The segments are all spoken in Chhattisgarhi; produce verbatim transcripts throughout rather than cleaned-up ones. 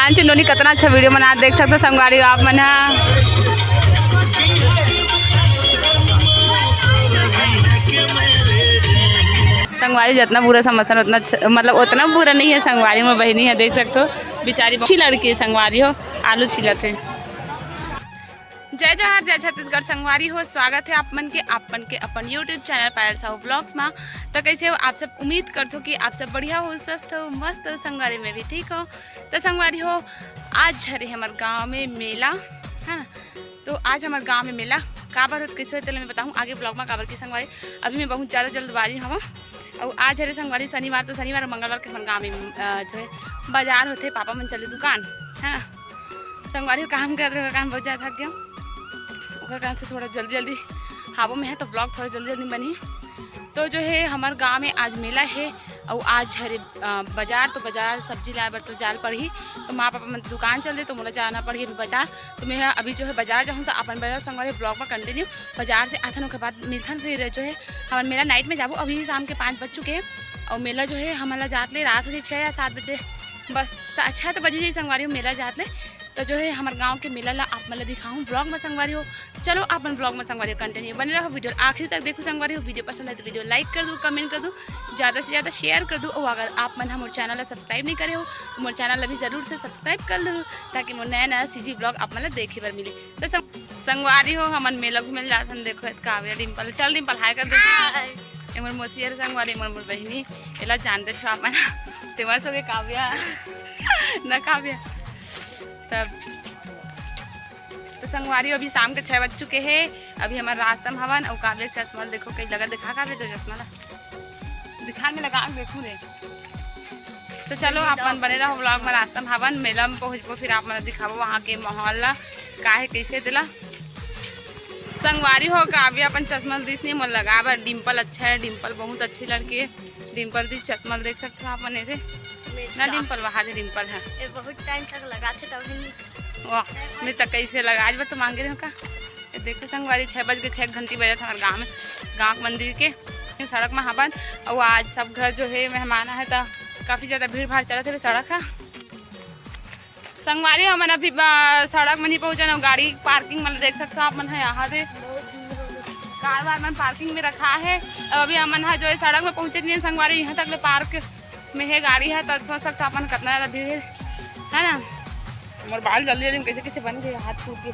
अंचू नोनी कितना अच्छा वीडियो बना, देख सकते हो संगवारी हो आप मन ह। संगवारी जितना बुरा समझथन उतना अच्छा, मतलब उतना बुरा नहीं है संगवारी, मोर बहिनी है, देख सकते हो बेचारी अच्छी लड़की है संगवारी हो, आलू छीलत है। जय जोहार, जय छत्तीसगढ़ संगवारी हो, स्वागत है आप मन के, आप मन के अपन YouTube चैनल पायल साहू ब्लॉग्स मा। तो कैसे हो आप सब? उम्मीद करथो कि आप सब बढ़िया हो, स्वस्थ हो, मस्त हो संगवारी, मैं भी ठीक हो। तो संगवारी हो, आज हरे हमर गांव में मेला, है ना? तो आज हमर गांव में मेला काबर होत, कैसे होत, तेला मैं बताहूँ आगे ब्लॉग में, काबर की संगवारी अभी मैं बहुत ज़्यादा जल्दबाजी हवं। और आज हरे संगवारी शनिवार, तो शनिवार और मंगलवार के हमर गांव में अ, जो है बाजार होथे, पापा मन चले दुकान, है ना? संगवारी हो काम करत रहे, काम बहुत ज़्यादा थक गया, ओकर कारण से थोड़ा जल्दी जल्दी हाबो में है, तो ब्लॉग थोड़ा जल्दी जल्दी बनही। तो जो है हमर गांव में आज मेला है, और आज हरे अ, बाजार, तो बाजार सब्जी लाए बर तो जाल पड़ही, तो माँ पापा मन दुकान चल दे, तो मोला जाना पड़ही अभी बाजार। तो मैं अभी जो है बाजार जाहूँ, तो अपन बाजार संगवारी ब्लॉग में कंटिन्यू बाजार से आथन, ओकर बाद मिलथन, फिर जो है हमर मेला नाइट में जाबो। अभी शाम के पाँच बज चुके हैं, और मेला जो है हमन ला जात ले रात हो जाही छः या सात बजे, बस सा-, छः तो बजे जाही संगवारी हो मेला जात ले। तो जो है हमर गांव के मेला ला आप मन ला दिखाहूँ ब्लॉग में संगवारी हो। चलो अपन ब्लॉग में संगवारी हो कंटिन्यू बने रहो, वीडियो आखिरी तक देखो संगवारी हो। वीडियो पसंद है तो वीडियो लाइक कर दो, कमेंट कर दो, ज़्यादा से ज़्यादा शेयर कर दो, और अगर आप मन हमर चैनल ला सब्सक्राइब नहीं करे हो तो मोर चैनल ला भी जरूर से सब्सक्राइब कर लो, ताकि मोर नया नया चीजी ब्लॉग आप मन ला देखे बर मिले। तो संग-, संगवारी हो हमन मेला घूमे ला जाथन। देखो एत काव्या डिम्पल, चल डिम्पल हाय कर दे। हाय। ए मोर मौसी हरे संगवारी, ए मोर मोर बहिनी, एला जानते छो आप मन। तेमर सोगे काव्या ना काव्या। तब तो संगवारी हो, अभी शाम के छः बज चुके हैं। अभी हमर रास्ता में हवन, अउ काव्या के चश्मा ल देखो कई लगा, दिखा काव्या तो चश्मा ला दिखा, मैं लगा के देखूँ रे। तो चलो आप मन बने रहो ब्लॉग में, रास्ता में हवन, मेला में पहुँचबो, फिर आप मन दिखाबो वहाँ के माहौल ला, का है कैसे तेला। संगवारी हो, काव्या अपन चश्मा ल दिस नहीं, मोर लगा बर डिम्पल अच्छा है, डिम्पल बहुत अच्छी लड़की है। डिम्पल दी चश्मा ल देख सकते हो आप मन एदे। मैं ना तो डिम्पल, वहाँ दे डिम्पल है। ये बहुत टाइम तक लगा थे तभी नहीं। वाह, मैं तो कैसे लगा, आज बार तो मांगे रहे का। ये देखो संगवारी, छः बज के, छः घंटी बजत हमारे गाँव में, गाँव के मंदिर के सड़क में हवन। और आज सब घर जो है मेहमान है, तो काफ़ी ज़्यादा भीड़ भाड़ चलत है सड़क है। संगवारी हमन अभी बा-, सड़क में नहीं पहुँचन, गाड़ी पार्किंग में देख सकते हो आप मन है, यहाँ दे कार वार मन पार्किंग में रखा है। अब अभी हमन हा जो है सड़क में पहुँचे नहीं संगवारी, यहाँ तक ले पार्क में है गाड़ी है, तो सोच सकते हो अपन कितना ज़्यादा भीड़ है, है ना। हमारे बाल जल्दी जल्दी में कैसे कैसे बन गए, हाथ फूट गए।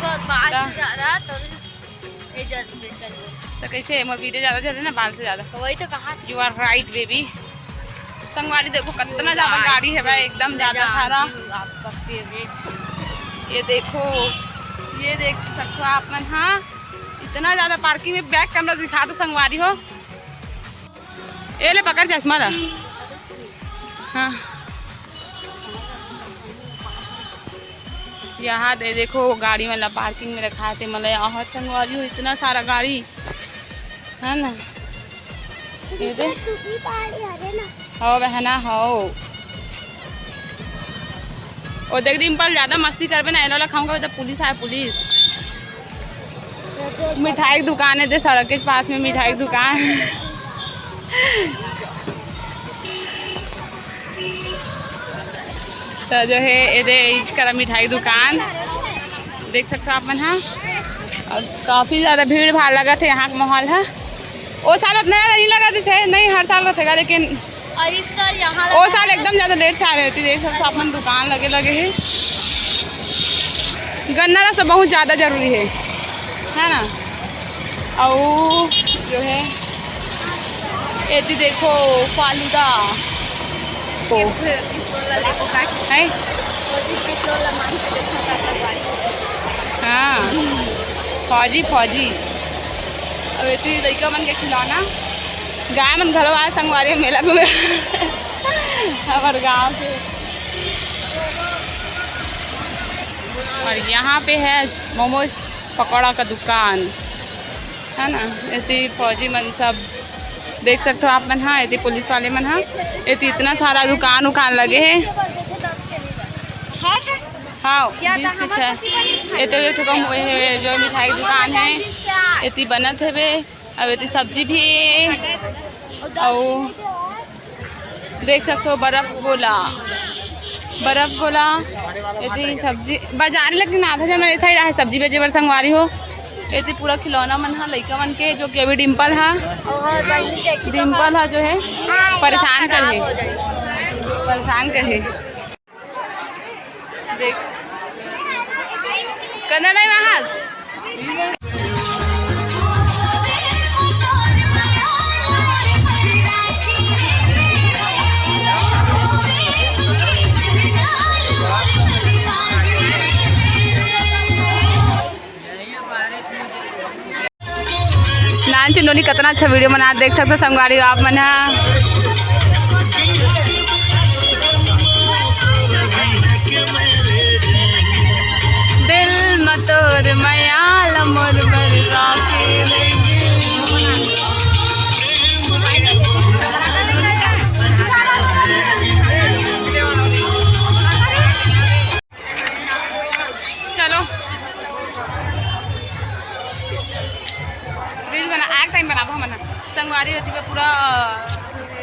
तो बाल ता- से ज़्यादा तो ये जल्दी चल गए। तो कैसे है, मोर वीडियो ज़्यादा चले ना बाल से ज़्यादा। तो वही तो कहा। You are right baby। संगवारी देखो कितना ज़्यादा गाड़ी है भाई, एकदम ज़्यादा सारा। आपका फेवरेट। ये देखो, ये देख सकते हो आप मन, हाँ, इतना ज़्यादा पार्किंग में। बैक कैमरा दिखा दो संगवारी हो। ए ले पकड़ चश्मा ला। हाँ, यहाँ दे देखो, गाड़ी मन ला पार्किंग में रखा थे, मतलब यहाँ संगवारी हो, इतना सारा गाड़ी है ना। ये दे। हो बहना हो। ओ देख डिम्पल, ज्यादा मस्ती करबे ना, एला खाऊंगा तो पुलिस आए, पुलिस। मिठाई के दुकान है दे, सड़क के पास में मिठाई के दुकान। तो जो है ये दे इच करा मिठाई दुकान देख सकते हो आप मन हा। और काफी ज्यादा भीड़ भाड़ लगा थे यहाँ का माहौल है। ओ साल इतना ज्यादा नहीं लगा थे, नहीं हर साल रहतेगा, लेकिन और इस साल यहाँ ओ लगा साल है। एकदम ज्यादा लेट से आ रहे थे, देख सकते हो अपन दुकान लगे लगे है। गन्ना रस तो बहुत ज्यादा जरूरी है, है ना। और जो है एती देखो फालूदा को है। हाँ, फौजी फौजी। अब एती लइका मन के खिलौना। गाय मन घलो आए संगवारी मेला घूमे। हमर गांव के। और यहाँ पे है मोमोज पकौड़ा का दुकान, है ना। एती फौजी मन सब देख सकते हो आप मन। हाँ, एती पुलिस वाले मन। हाँ, एती इतना सारा दुकान उकान लगे है। हाँ, बीस के छः। एती एक ठो कम हुए है, जो मिठाई दुकान है, एती बनत हेवे। अब एती सब्जी भी है। और देख सकते हो बर्फ गोला, बर्फ गोला। यदि सब्जी बाजार, लेकिन आधा जन ए साइड आहे सब्जी बेचे बर संगवारी हो। यदि पूरा खिलौना मन ह लइका मन के, जो कि अभी डिम्पल ह, डिम्पल ह जो है परेशान कर हे, परेशान कर हे। देख, कना नहीं महाज। नान चुनोनी कितना अच्छा वीडियो बना, देख सकते हो संगवारी हो आप मन ह। दिल म तोर मयाल मोर बर राखे रहिगे। चलो, रील बना, आग टाइम बनाबो हमन ह। संगवारी होती पे पूरा, अ,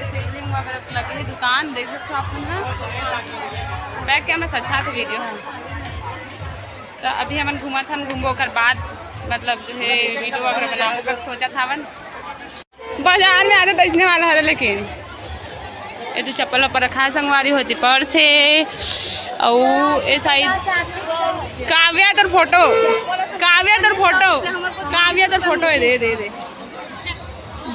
शिवलिंग वगैरह लगे हे दुकान, देख सकते हो आप मन ह। बैक कैमरा से अच्छा तो वीडियो है। तो अभी हमन घूमत हन, घूमबो ओकर बाद मतलब जो है वीडियो वगैरह बनाबो कर सोचत हवन। बाजार में आते तो इसने वाला हरे, लेकिन ये तो चप्पल वप्पल रखा है संगवारी होती पर्स है। अउ ए साइड काव्या तोर फोटो, काव्या तोर फोटो, काव्या तोर फोटो है, दे दे दे।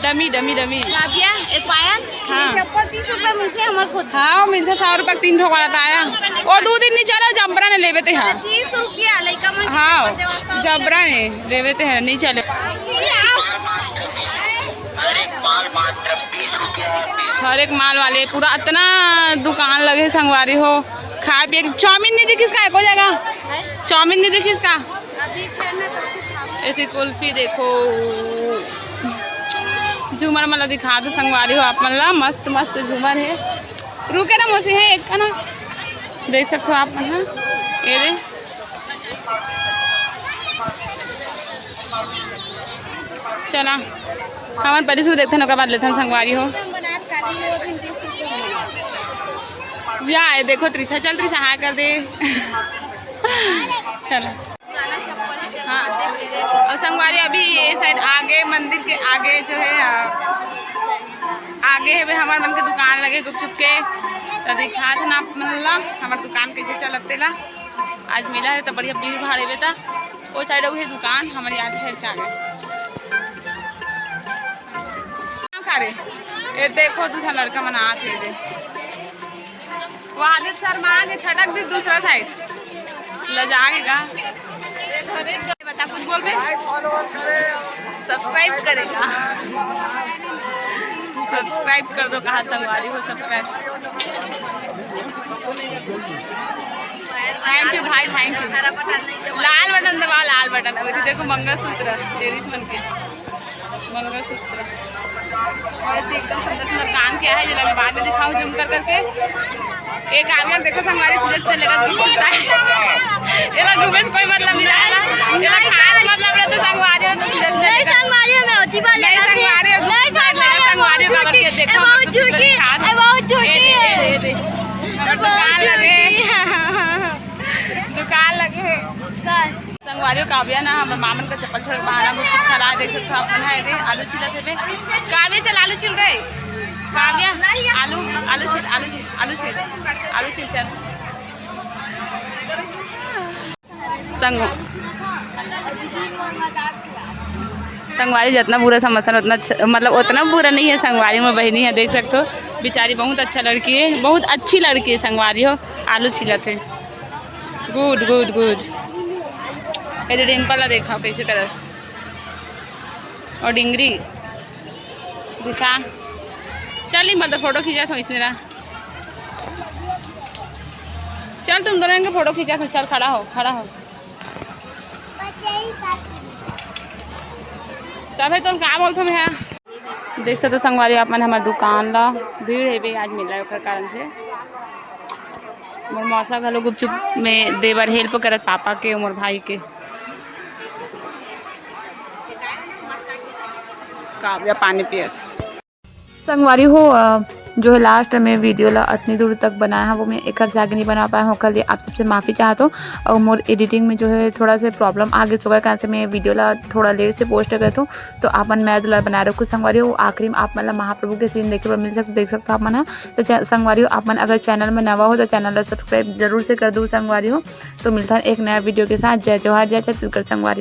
Dummy dummy dummy. काव्या, ए पायल, हाँ। चप्पल तीस रुपया मिलथे हमर को। हाँ, मिलथे सौ रुपया तीन ठो वाला ताया। वो दो दिन नहीं चला, जबरा ने लेबे ते हा। तीस रुपया लइका मन के हाँ, चप्पल देवा, सौ रुपया। जबरा ने लेबे ते हा, नहीं चले। हर एक माल वाले पूरा इतना दुकान लगे संगवारी हो, खाए पिए के। चाउमीन नहीं दिखिस का एको जगह? चाउमीन नहीं दिखिस का? ऐसी कुल्फी देखो, झूमर मन ला दिखा दो संगवारी हो आप मन ला, मस्त मस्त झूमर है। रुके ना मोसी है एक ना, देख सकते हो आप मन ला, ये दे। चला, हमन पहले शुरू देखथन, ओकर बाद लेथन संगवारी हो। या, ये देखो त्रिशा, चल त्रिशा, हाँ कर दे। चला। हाँ, और संगवारी अभी ये साइड आगे, मंदिर के आगे जो है, आ, आगे है हमार मन के दुकान लगे गुपचुप के। तो दिखात ना आप मन ला हमार दुकान कैसे चलत तेला। आज मेला है तो बढ़िया भीड़ भाड़ है बेटा। वो साइड वही दुकान, हमारे यहाँ साइड से आ गए। का रे? ये देखो, दूसरा लड़का मन आत हे दे। वो आदित्य शर्मा आगे छटक दी दूसरा साइड। लजा के का? बता, कुछ बोल बे। सब्सक्राइब करेगा। सब्सक्राइब कर दो, कहा संगवारी हो सब्सक्राइब। थैंक यू भाई, थैंक यू। लाल बटन दबाओ, लाल बटन। अभी तो देखो मंगलसूत्र, लेडीज मन के। मंगलसूत्र। बहुत ही एकदम सुंदर सुंदर कान के आहे, जेला मैं बाद में दिखाऊं जूम कर करके। एक आगे देखो संगवारी, सीजन से लेकर घूम चुका है। ये लोग घूमे से कोई मतलब नहीं रहा। ये लोग खाए से मतलब रहता संगवारी हो तो सीजन से नहीं, लेकर संगवारी हो, मैं ओची बार नहीं, लेकर संगवारी हो, नहीं, घूम चुका है, संगवारी हो, संगवारी हो, झूठी, बाबर के देखो, ए, बहुत मतलब झूठी, खास ए, बहुत झूठी ये दे, है। ये दे, ये दे। ए, बहुत दुकान लगे। झूठी। दुकान लगे है। का? संगवारी हो, काव्या ना हमर मामन का चप्पल छोड़ के बहाना गुपचुप खा रहा है। देख सकते हो आप मन है रे, आलू छीलत हे बे। काव्या चल आलू छील रे। काव्या, आलू, आलू छील, आलू छील, आलू छील, आलू छील चल। संग-, संगवारी जितना बुरा समझथन उतना अच्छा, मतलब उतना बुरा नहीं है। संगवारी में बहनी है, देख सकते हो बेचारी बहुत अच्छा लड़की है, बहुत अच्छी लड़की है संगवारी हो। आलू छीलत है। गुड, गुड, गुड। ये तो डिम्पल ला देखा कैसे करत। और डिंगरी दिखा। चल नहीं बोलता, फोटो खींचा था इसने रहा। चल तुम दोनों के फोटो खींचा था, चल खड़ा हो, खड़ा हो। तब है तुम का बोलते हो भैया? देख सकते हो संगवारी आप मन, हमर दुकान ला भीड़ हे बे, आज मेला ओकर कारण से। मोर मौसा घलो गुपचुप में देबर हेल्प करत पापा के, मोर भाई के। काव्या पानी पियत। संगवारी हो, अ, जो है लास्ट में वीडियो ला अतनी दूर तक बनाया है, वो मैं एकर से आगे नहीं बना पाया हूँ, ओकर लिए आप सबसे माफ़ी चाहत हूँ। और मोर एडिटिंग में जो है थोड़ा से प्रॉब्लम आ गई, ओकर कारण से मैं वीडियो ला थोड़ा लेट से पोस्ट करत हूँ। तो आप मन मैज ला बनाए रखो संगवारी हो। आखिरी में आप मन ला महाप्रभु के सीन देखे बर मिल सकता, देख सकता आप मन ह। तो चा-, संगवारी हो, आप मन अगर चैनल में नवा हो तो चैनल ला सब्सक्राइब जरूर से कर दो संगवारी हो। तो मिलता है एक नया वीडियो के साथ। जय जोहार, जय छत्तीसगढ़ संगवारी हो।